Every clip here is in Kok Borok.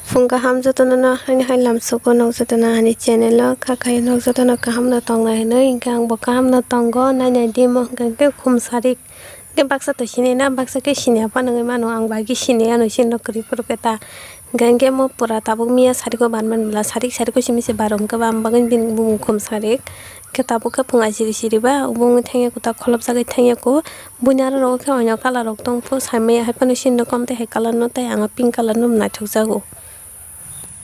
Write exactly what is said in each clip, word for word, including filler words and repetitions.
Phung kaham jotono no haini hai lamsugo, nok jotono ani channel o kha khai nok jotono kaham no tongnai hinwi, hwnkhe ang bo kaham no tongo, nainai di mo hwnkhe khum sarik. Hwnkhe baksa to sini na, baksa khe sini ya phano wngwi mano, ang bai khe sini ya no, sini no kwrwi phuru khe ta. Hwnkhe, hwnkhe mo pura tabuk miya sariko ban man bwla, sarik sariko simi se baro hwnkhe ba, ang bagwi bini bumung khum sarik. Hwnkhe tabuk khe phung ajiri siri ba, obo wngwi thangya kho ta, kholopjagwi thangya kho. Buini aro rogo khe oino colour rok tong pho, saimaya hai phano sini no kom tei hai colour no, tei ang o pink colour no naithok jago.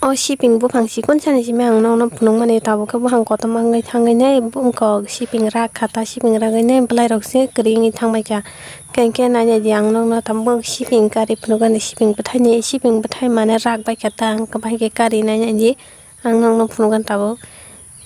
O siping buphang chikon sani simi ang nokno phunukmani, tabuk khe buphang kotorma wngwi thangwi nai, bw-, wngkok siping rak kha ta, siping ragwi nai bwlai rok se kwrwi wngwi thangbai kha. Hwnkhe nainai di ang nokno tabuk siping kari phunukani, siping bwthaini, siping bwthai mane rak bai kha ta, hwnkhe bahai khe kari nainai di ang nokno phunukgani tabuk.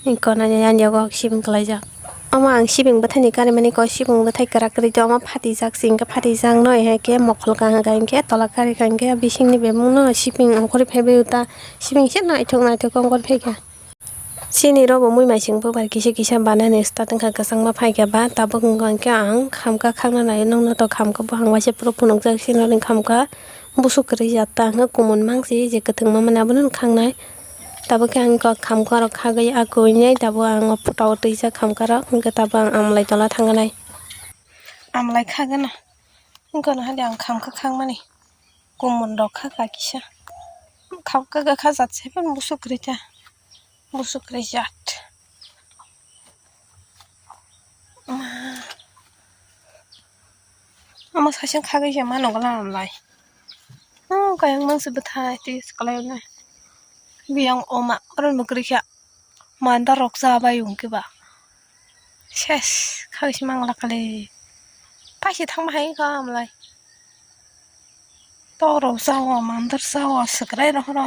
Iko nai yang yago sibung kalaijak. Omo ang sibung bwthaini karimani kok, sibung bwthai kwrak kwrwi tei omo phatijak se, hwnkhe phatijak no hai khe mokhol kaham kha, hwnkhe tola kari kha, hwnkhe bisingni bebak no sibung ongkhorwi phaibai ta, sibung se naithok naithok ongkhorwi phaikha. Chini rogo mui maising bubar kisa kisa banani start wngkha, kwchangma phaikha ba tabuk wngkha, hwnkhe ang khamkha khakna nai nokno to khamkha, buphang waisa phuru phunukjak, chini rokni khamkha busuk kwrwi ya ta, hwnkhe kumun mangsi je kwthwngma mani abono khaknai. Tabuk khe ang kok khamkha rok khagwi akoi nai, tabuk ang o phuta o twijak khamkha rok, hwnkhe tabuk ang amlai tola thangnai. Amlai khagana, wngkha no hade ang khamkha khangmani, kumun rok kha kha kisa, khamkha kha jat se phano busuk kwrwi ta, busuk kwrwi jat. Ma. Omo saichung khagwi se mano gana amlai. Hmm, kayang mangsi bwthai twi kwlai nai. Biyang oma, oron bo kwrwi kha. Mandar rok cha bai wng khe ba. Ses, khagwi se mangla kali. Paise thangma hai wngkha amlai. Tok rok cha o, mandar cha o, swkrai rok ro.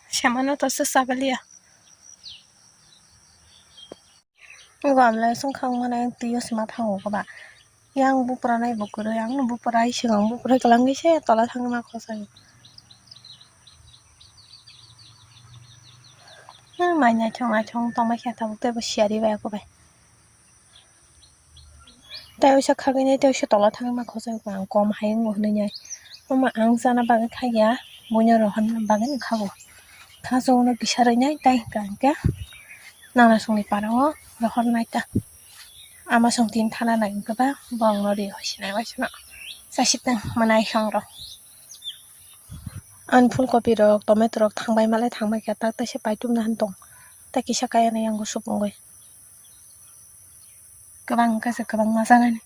Semano to se cha baliya. Ego amlai song khang mane twi o sima thango khe ba. Yang bupra nai bo kwrwi, ang no bupra hai swngo, bupra hai kwlangwi se tola thangwi ma khosai. Hmm, mai naithok naithok tongma khe tabuk tei bo siyari bai khe bai. Tei uaisa khagwi nai tei uaisa tola thangwi ma khosai khe ang kom hai wngo hwnwi nai. Omo ang chana bagwi khaiya, buino rohorna bagwi wngkha bo. Kha chwngno kisa rwnai tei hwnkha hwnkhe. Nana songni para o rohor nai ta. Ama song tin thana nai wngkhe ba bo ang no ri hoi sinai waisano. Chasi tong manai song rok. Ani phul kopi rok, tomato rok thang bai malai thang bai khe tak taisa paitum na han tong. Ta kisa kaya na yang go supung bai. Kwbang kasa kwbang ma janani.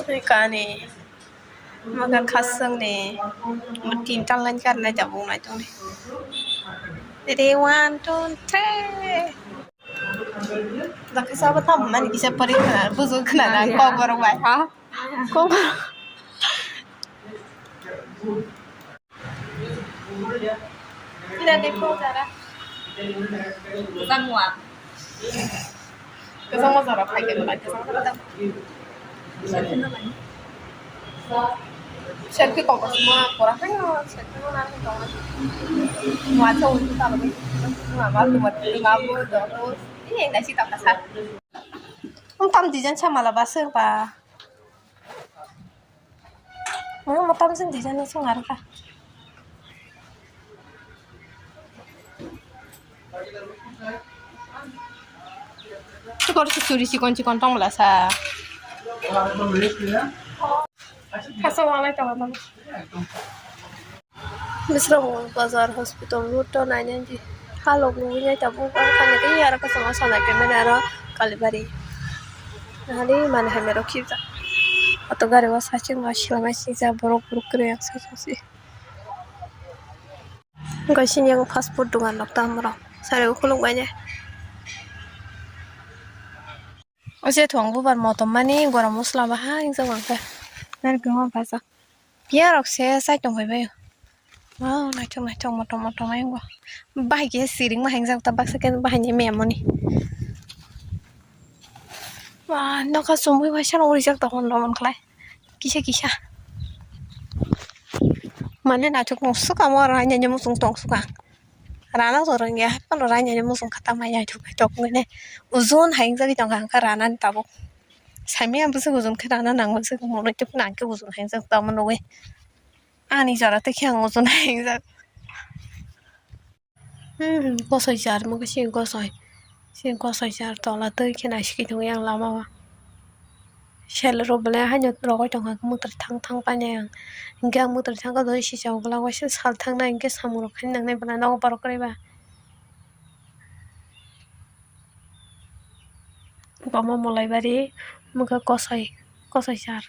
Tei kani. Maka khaswng ni. Tin tal line kar nai tabuk nai tong ni. Ready, one, two, three. Dakha sabo tamo mani kisa pori khna, bujo khna na kok borok bai. Ha? Kok borok. Tidak deh, kok cara. Bukan muat. Kesang mau cara pakai, bukan kesang mau cara. Selfie kok semua kurang kan, selfie mau nanti kok. Muat jauh itu kalau gitu. Mama tuh buat itu kamu terus. Ini yang kasih tak kasar. Tam design sama lah bahasa apa? Mama tam sih design langsung arah. Chikon chikon tong bela sa. Khasa wanai tong tong. Bisrong bazar hospital road to nainai di. Halok nugwi nai tabuk ang thani tei aro kasama sana kemera aro Kalibari. Nahali mane hamya rok khibjak. Auto gari o saching ma silamai sijak borok buruk kwrwi ang saching si. Wngkha sini yang fast food dogan rok tamo rok sari o khuluk bai de. O je thong bubar motom mani gorom mosola bahai wngjakgo ang khe. Narikhe ma bhajak. Piyarok se chai tong phai bai. Wow, naithok naithok motom motom ayung bo. Bahai khe siring ma hingjak ta baksa khe bahai ni mem oni. Wah, nokha chumui bai sano urijak ta hwn romon khlai. Kisa kisa. Mane naithok tong swkang o raini ani muchung tong swkang. Rana jorong ya, kono raini ani muchung kha ta mai naithok naithok wngwi ne. Ujun hai wngjakgwi tongkha ang kha rana ni tabuk. Saimaya bwswk ujun khe rana nangma se monwi tongphano ang khe ujun hai wngjak tamo nugwi. Ani jora tei khe ang ojon hai wngjak. Hmm, gosoi jar, mo khe sini gosoi. Sini gosoi jar, tola twi khe naisiki thung yang lama o. Sel rok belai haino rogoi tongkha, mwtwrwi thang thang painai ang. Hinkhe ang mwtwrwi thangkha, doi sisa ugla waisa sal thangnai, hinkhe samung rok khaina nangnai, bwla nogo borok kwrwi ba. Omo Molaibari, omo khe kosoi, kosoi sar.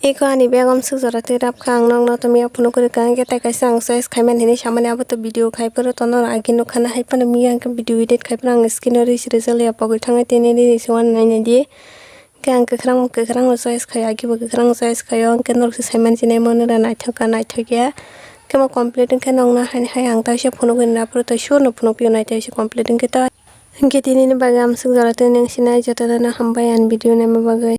Eko ani bag amsuk jora twi rap kha, ang nokno to miya phunuk kwrwi kha, hinkhe tai kaisa ang choice khaimani hinwi samani, abo to video khai phuru tono agi nukha na, hai phano miya hinkhe video edit khai phuru ang screen o ris rijak liya, pogwi thangwi tini ri ri se uanw naina di. Khe ang kwkhwrang, kwkhwrang no choice khaio, agi bo kwkhwrang choice khaio, hwnkhe norok se saimani sinai mano da naithok kha, naithok ya. Khe mo complete wngkhe nokna haini hai ang taisa phunugwi rwna phuru tei sure no phunukphio naithaisa complete wngkhe to. Hwnkhe tinini bagwi amsuk jora tei nang sinai jotono no hambai ani video naima bagwi.